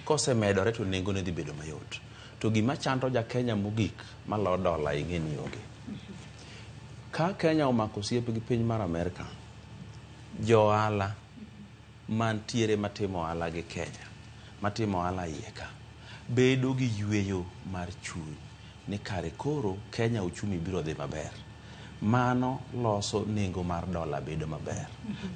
Kosemedore to nengone dhi bedo mayot. To gima chando ja Kenya mogik malo dola ing'e ni onge. Ka Kenya omako osiep gi piny mar Amerka, jo ohala mantiere matimo ohala gi Kenya, matimo ohala iye ka, bedo gi yueyo mar chuny ni kare koro Kenya uchumi biro dhi maber. Mano loso nengo mar dola bedo maber.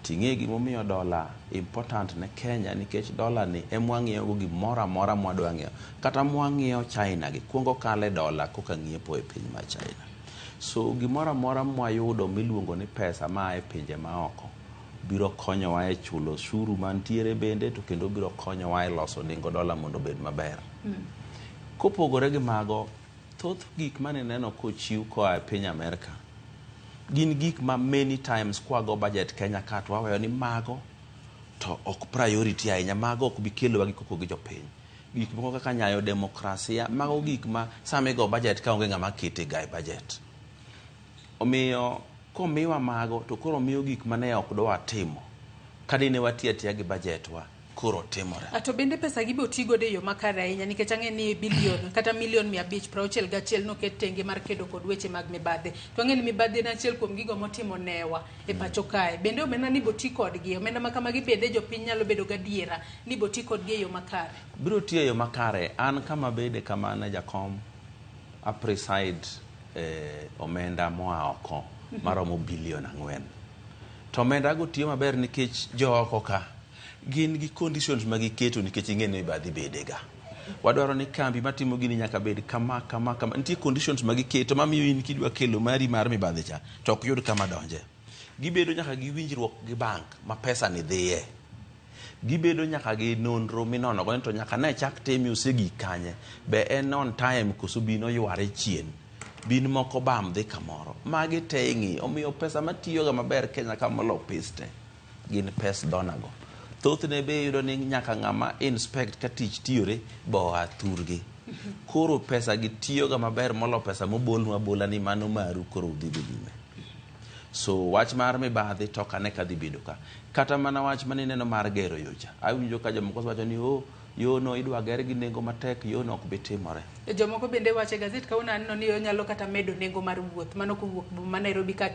Ting'e gimomiyo dola important ne Kenya nikech dola ni emwang'iewo go gimoro amora mwadwa ng'iewo. Kata mwang'iewo China gi kuongo kale dola koka ng'iepo e piny mar China. So gimoro amora mwayudo miluongo ni pesa maa e pinje maoko biro konyowa e chulo osuru mantiere bende to kendo biro konyowa e loso nengo dola mondo obed maber. Kopogore gi mago, thoth gik manineno kochiw koa e piny Amerka gin gik ma many times kwago budget Kenya ka to waweyo ni mago to ok priority ahinya, mago ok bi kelowa gi koko gi jopiny. Gik moko kaka nyayo demokrasia, mago gik ma sama igo budget ka onge ng'ama kete ga e budget. Omiyo komiwa mago to koro miyo gik mane ok dwa timo kadine watiyo atiya gi budget wa koro timore. To bende pesa gi be oti godo e yo makare ahinya nikech ang'e ni bilion kata milion 561 noket tenge mar kedo kod weche mag mibadhi. To ang'e ni mibadhi en achiel kuom gigo motimo newa e pacho kae. Bende omenda ni boti kodgi, omenda ma kamagi bende jopiny nyalo bedo gadiera ni boti kodgi e yo makare. Biro tiyo e yo makare. An kama bede kama an e jakom a preside omenda moa oko maromo bilion 4. To omenda go tiyo maber nikech jo oko ka gin gi conditions ma giketo nikech ing'e ni mibadhi bede ga. Wadwaro ni kambi matimo gini nyaka bed kama kama kama. Nitie conditions ma giketo mamiyo in kidwa kelo mari mar mibadhi cha to ok yud kama donje. Gibedo nyaka gi winjruok gi bank ma pesa ni dhiye. Gibedo nyaka gi nonro minono go ni to nyaka ne chak time osegik kanye. Be en on time koso bin oyware chien. Bin moko bam dhi kamoro. Magi te ing'iyo. Omiyo pesa matiyoga maber Kenya ka molo pes te gin pes donor go. Thothne be iyudo ni nyaka ng'ama inspect ka tich tiyore be oa thurgi. Koro pesa gi tiyoga maber molo pesa mobolnwa abola ni mano maru koro udhi go nyime. So wach mar mibadhi to ok ane ka dhi bedo ka. Kata mana wach manineno mar gero yo cha. Awinjo ka jomoko wacho ni oh, yo no idwa ger gi nengo matek, yo no ok bi timore. Jomoko bende wacho e gazet kawuono aneno ni onyalo kata medo nengo mar wuoth mano kowuok boma ma Nairobi ka